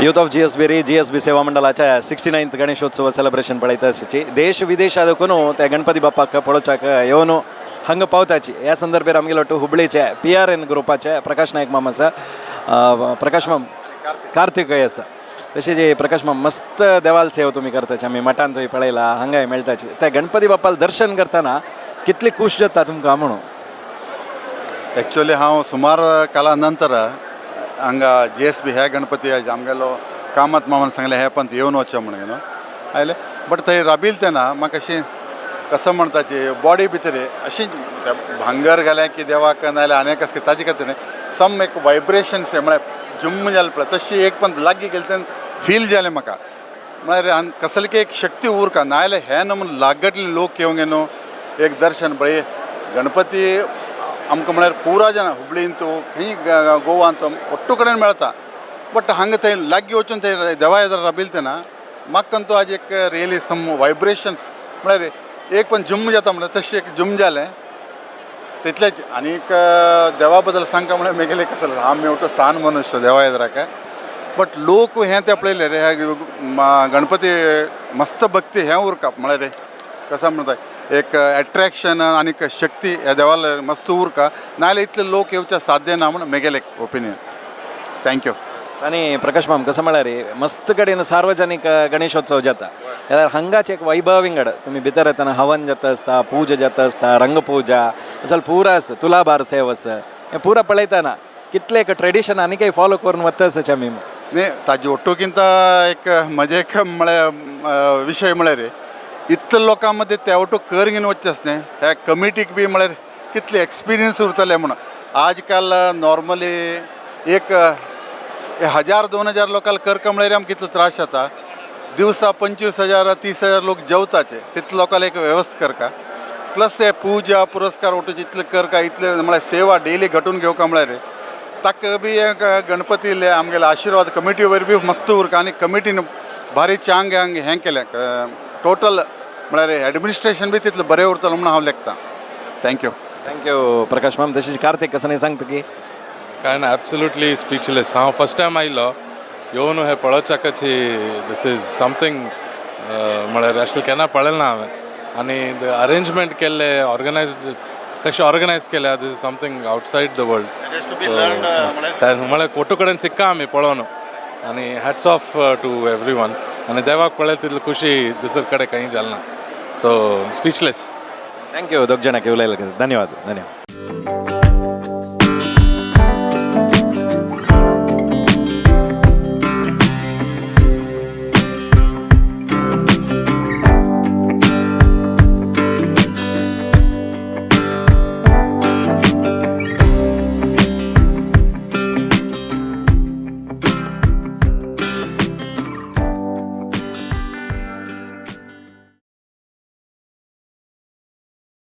Youth of GSB रे, GSB सेवा मंडळाच्या 69th Ganeshotsav celebration पळयता आसची. देश विदेशादकून त्या गणपती बाप्पाक पळोवच्याक येवन हांगा पावताची. ह्या संदर्भार आमगेलो टू हुबळीचे पीआरएन ग्रुपाचे प्रकाश नायक माम आसा, प्रकाश माम, कार्तिकय आसा. तशें जे प्रकाश माम, मस्त देवाल सेवा तुमी करताची. आमी मठान थंय पळयला, हांगाय मेळटाची. त्या गणपती बाप्पाला दर्शन करतना कितली खूश जाता तुमकां म्हणून? एक्चुअली हांव सुमार काला नंतर हांगा जीएसबी ह्या गणपती आमगेलो कामत मामान सांगलें, हे पंत येवन वचचें म्हणून न्हू आयले. बट थंय राबिल तेन्ना म्हाका अशें कसं म्हणटाची बॉडी भितर अशी भांगर घालें की देवाक, नाजाल्यार आनी कसलें ताजे खातीर न्ही, सम एक वायब्रेशन्स म्हळ्यार जुम्म जालें पळय, तशी एक पण लागीं गेलें तेन्ना फील जालें म्हाका. म्हळ्यार कसली की एक शक्ती उरका. नाजाल्यार हें न्हू म्हूण लागटले लोक येवंक न्हू एक दर्शन पळय गणपती आमकां. म्हळ्यार पुरा जाणा हुबळींत, खंय गोवांत, ಒಟ್ಟು कडेन मेळता. बट हांगा थंय लागीं वचून थंय देवा येदर राबिल तेन्ना म्हाका तो आज एक रियली सम वायब्रेशन्स, म्हळ्यार एक पण जुम जाता म्हळ्यार तशें एक जुम जालें तितलेंच. आनीक देवा बद्दल सांगता म्हळ्यार मेगेलें कसं हांव मेवटो सान मनुष्य देवा येदराक. बट लोक हें तें पळयलें रे, ह्या गणपती मस्त भक्ती हें उरका. म्हळ्यार रे कसं म्हणटा, एक एट्रॅक्शन आनीक शक्ती ह्या देवाला मस्त उरका. नाजाल्यार इतले लोक येवचे साध्य ना म्हण मेगेलें ओपिनियन. Thank you. आनी प्रकाश माम, कसं म्हळ्यार मस्त कडेन सार्वजनीक गणेशोत्सव जाता जाल्यार हांगाच एक वैभव विंगड. तुमी भितर येतना हवन जाता आसता, पूजा जाता आसता, रंगपूजा असल पुरा आसा, तुलाभार सेव आसा. हें पुरा पळयतना कितलें एक ट्रेडिशन आनी काही फॉलो करून वता आसा आमी. न्ही, ताजे ಒಟ್ಟುಗಿಂತ एक म्हजें एक म्हळ्यार विशय म्हळ्यार इतले लोकां मदीं ते ಒಟ್ಟು कर घेवन वचचें आसा न्ही, ह्या कमिटीक बी म्हळ्यार कितले एक्सपिरियन्स उरतले म्हणून. आज काल नॉर्मली एक हजार 2000 लोकांक करका म्हळ्यार आमकां कितलो त्रास जाता. दिवसा 25,000, 30,000 लोक जेवताचे, तितले लोकांक एक वेवस्था करका, प्लस हे पूजा पुरस्कार ಒಟ್ಟು इतले करका, इतले म्हळ्यार सेवा डेली घटून घेवका म्हळ्यार ताका बी एक गणपती आमगेले आशिर्वाद कमिटी वयर बी मस्त उरका. आनी कमिटीन भारी चांग हांग हें केलें टोटल, म्हळ्यार एडमिनिस्ट्रेशन बी तितलें बरें उरतलें म्हणून हांव लेखता. Thank you. Thank you Prakash माम. तशेंच कार्तीक, कसं नाही सांगता की? काय ना, ॲब्सोल्युटली स्पीचलेस. हांव फर्स्ट टायम आयलो, येवन हें पळोवच्याकाची this is something, म्हळ्यार अशें केन्ना पळयलें ना हांवें. आनी अरेंजमेंट केल्ले, ऑर्गनायज कशें ऑर्गनायज केल्या, this is something outside the world. म्हळ्यार कोटू कडेन सिक्का आमी पळोवन. आनी hats off to everyone. आनी देवाक पळयत तितली खुशी दुसरे कडेन खंय जालें ना. So speechless. Thank you. दोग जाणांक उलयले. धन्यवाद, धन्यवाद.